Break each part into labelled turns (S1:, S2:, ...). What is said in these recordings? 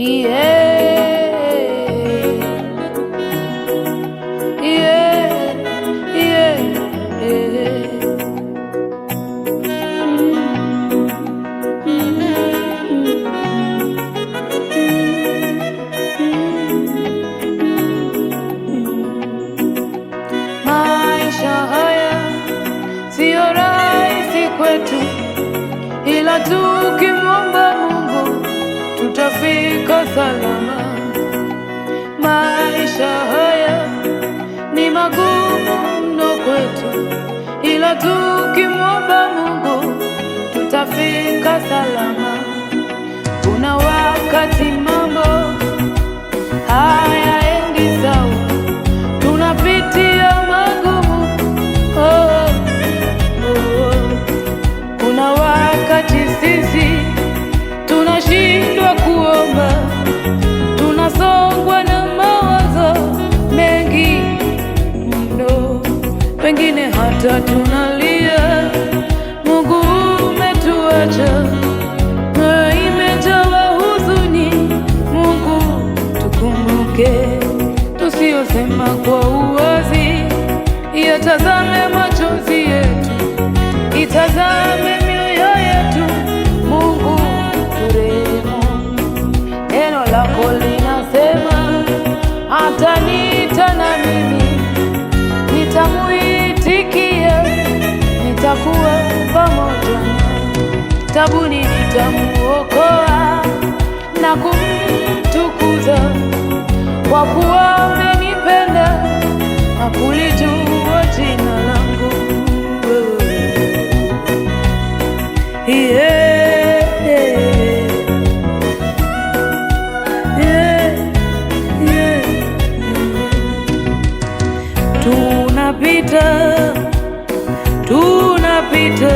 S1: Yeah. Yeah. Yeah. Yeah. Maisha haya siyo rahisi kwetu, ila tukimwomba Mungu tutafika salama. Maisha haya ni magumu mno kwetu, ila tukimwomba Mungu tutafika salama. Kuna wakati mambo hayaendi sawa, tunapitia magumu oh, oh. Kuna wakati sisi tunashindwa kuomba, tunasongwa na mawazo mengi mno, pengine hata tunalia, Mungu umetuacha, mioyo imejawa huzuni. Mungu tukumbuke, tusiyosema kwa uwazi, yatazame machozi yetu, itazame mioyo yetu. Mungu turehemu, neno lako linasema, ataniita na mimi nitamuitikia, nitakuwa pamoja naye, tabuni nitamuokoa na kumtukuza, kwa kuwa amenipenda na kulijua jina langu. Yeah, yeah, yeah. Tunapita, tunapita,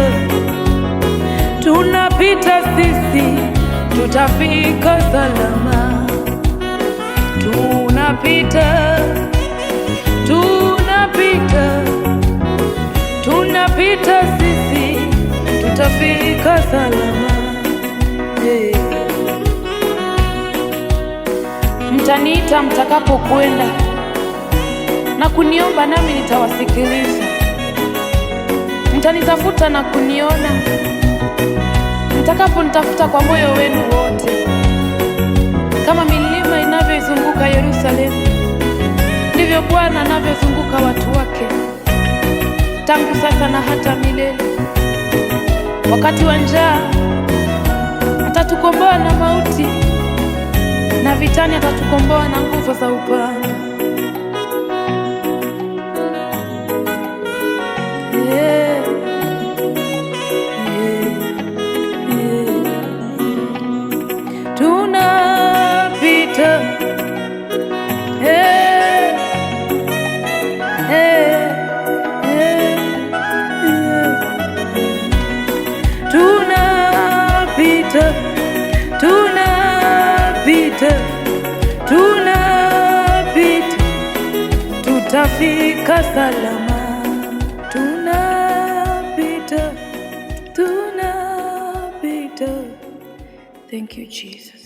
S1: tunapita sisi, tutafika salama. Tunapita, tunapita, tunapita sisi, tutafika salama. Yeah. Mtaniita mtakapokwenda na kuniomba, nami nitawasikiliza. Mtanitafuta na kuniona mtakaponitafuta kwa moyo wenu wote. Kama milima inavyoizunguka Yerusalemu, ndivyo Bwana anavyozunguka watu wake, tangu sasa na hata milele. Wakati wa njaa atatukomboa na mauti, na vitani atatukomboa na nguvu za upanga. Yeah, yeah, yeah. Tunapita, eh, eh, eh, eh. Tunapita, tunapita, tunapita, tutafika salama. Tunapita, tunapita. Thank you, Jesus.